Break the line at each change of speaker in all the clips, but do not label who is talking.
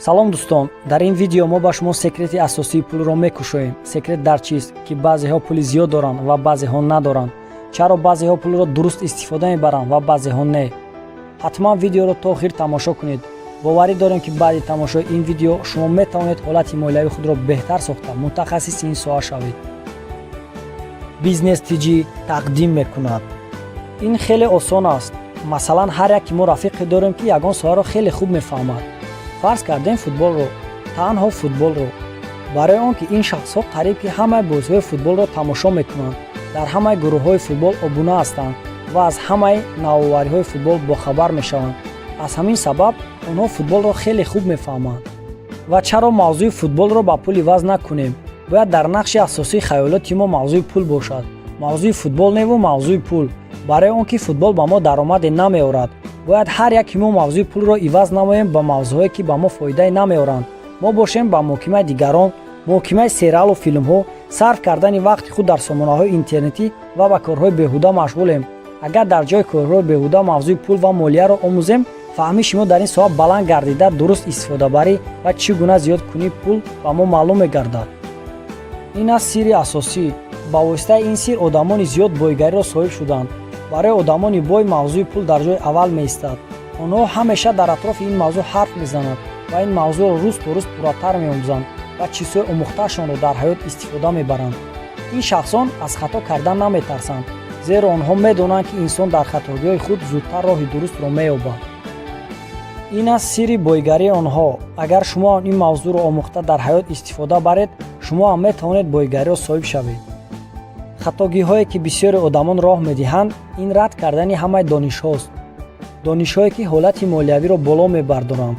Салом, дӯстон! Дар ин видео мо ба шумо секрети асосии пулро мекушоем. Секрет дар чист, ки баъзеҳо пули зиёд доранд ва баъзеҳо надоранд? Чаро баъзеҳо пулро дуруст истифода мебаранд ва баъзеҳо не? Ҳатман видеоро то охир тамошо кунед. Боварӣ дорем, ки баъди тамошои ин видео шумо метавонед ҳолати молиявии худро беҳтар сохта, мутахассиси ин соҳа шавед. Бизнес ТЖ тақдим мекунад. Ин хеле осон аст. Масалан, ҳар яке мо рафиқе дорем, ки ягон соҳаро хеле хуб мефаҳмад. Фарз кардем, футболро, танҳо футболро. Барои он ки ин шахсҳо қариб ки ҳамаи бозиҳои футболро тамошо мекунанд, дар ҳамаи гурӯҳҳои футбол обуна ҳастанд ва аз ҳамаи навовариҳои футбол бохабар мешаванд. Аз ҳамин сабаб онҳо футболро хеле хуб мефаҳманд. Ва чаро мавзӯи футболро ба пул иваз накунем? Бояд дар нақши асосии хаёлоти мо мавзӯи пул бошад. Мавзӯи футбол неву мавзӯи пул, барои он ки футбол ба мо даромаде намеорад. Бояд ҳар яки мо мавзӯи пулро иваз намоем ба мавзӯъҳое, ки ба мо фоидае намеоранд. Мо бошем, ба муҳокимаи дигарон, муҳокимаи сериалу филмҳо, сарф кардани вақти худ дар сомонаҳои интернетӣ ва ба корҳои беҳуда машғулем. Агар дар ҷои корҳои беҳуда мавзӯи пул ва молияро омӯзем, фаҳмиши мо дар ин соҳа баланд гардида, дуруст истифодабарӣ ва чӣ гуна зиёд кунии пул ба мо маълум мегардад. Ин аст сирри асосӣ. Ба воситаи ин сир одамони зиёд бойгариро соҳиб шуданд. Барои одамони бой мавзӯи пул дар ҷои аввал меистад. Онҳо ҳамеша дар атрофи ин мавзӯъ ҳарф мезананд ва ин мавзӯъро рӯз то рӯз пурратар меомӯзанд ва чизҳои омӯхтаашонро дар ҳаёт истифода мебаранд. Ин шахсон аз хато кардан наметарсанд, зеро онҳо медонанд, ки инсон дар хатогиҳои худ зудтар роҳи дурустро меёбад. Ин аст сирри бойгарии онҳо. Агар шумо ҳам ин мавзӯъро омӯхта, дар ҳаёт истифода баред, шумо ҳам метавонед бойгариро соҳиб шавед. Хатогиҳое, ки бисёри одамон роҳ медиҳанд, ин рад кардани ҳамаи донишҳост, донишҳое, ки ҳолати молиявиро боло мебардоранд.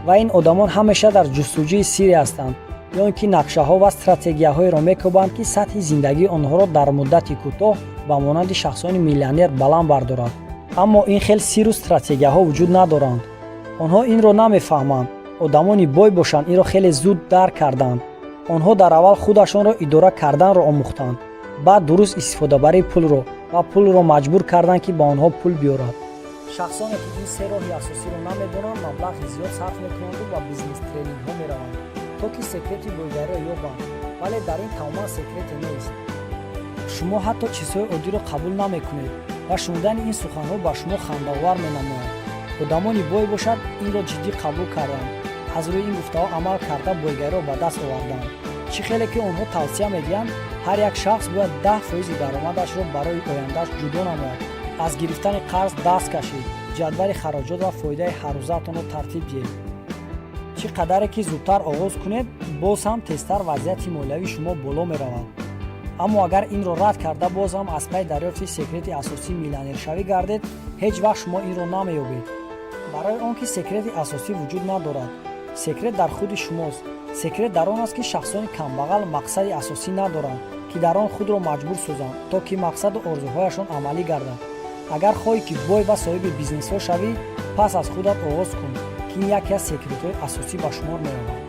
Ва ин одамон ҳамеша дар ҷустуҷӯи сирре ҳастанд ё ин ки нақшаҳо ва стратегияҳоеро мекобанд, ки сатҳи зиндагии онҳоро дар муддати кӯтоҳ ба монанди шахсони миллионер баланд бардорад. Аммо ин хел сирру стратегияҳо вуҷуд надоранд. Онҳо инро намефаҳманд. Одамони бой бошанд, инро хеле зуд дарк карданд. Онҳо дар аввал худашонро идора карданро омӯхтанд, баъд дуруст истифодабарии пулро ва пулро маҷбур карданд, ки ба онҳо пул биёрад. Шахсоне, ки ин се роҳи асосиро намедонанд, маблағи зиёд сарф мекунанду ба бизнес-тренингҳо мераванд, то ки секрети бойгариро ёбанд. Вале дар ин тамоман секрете нест. Шумо ҳатто чизҳои оддиро қабул намекунед ва шунидани ин суханҳо ба шумо хандаовар менамояд. Одамони бой бошад, инро ҷиддӣ қабул карданд, аз рӯи ин гуфтаҳо амал карда, бойгариро ба даст оварданд. Чӣ хеле ки онҳо тавсия медиҳанд, ҳар як шахс бояд 10 фоизи даромадашро барои ояндааш ҷудо намояд, аз гирифтани қарз даст кашид, ҷадвали хароҷот ва фоидаи ҳаррӯзаатонро тартиб диҳед. Чӣ қадаре ки зудтар оғоз кунед, боз ҳам тезтар вазъияти молиявии шумо боло меравад. Аммо агар инро рад карда, боз ҳам аз пай дарёфти секрети асосии миллионершавӣ гардед, ҳеҷ вақт шумо инро намеёбед, барои он ки секрети асосӣ вуҷуд надорад. Секрет дар худи шумост. Секрет дар он аст, ки шахсони камбағал мақсади асосӣ надоранд, ки дар он худро маҷбур созанд, то ки мақсаду орзуҳояшон амалӣ гардад. Агар хоҳӣ, ки бой ва соҳиби бизнесҳо шавӣ, пас аз худат оғоз кун, ки ин яке аз секретҳои асосӣ ба шумор меравад.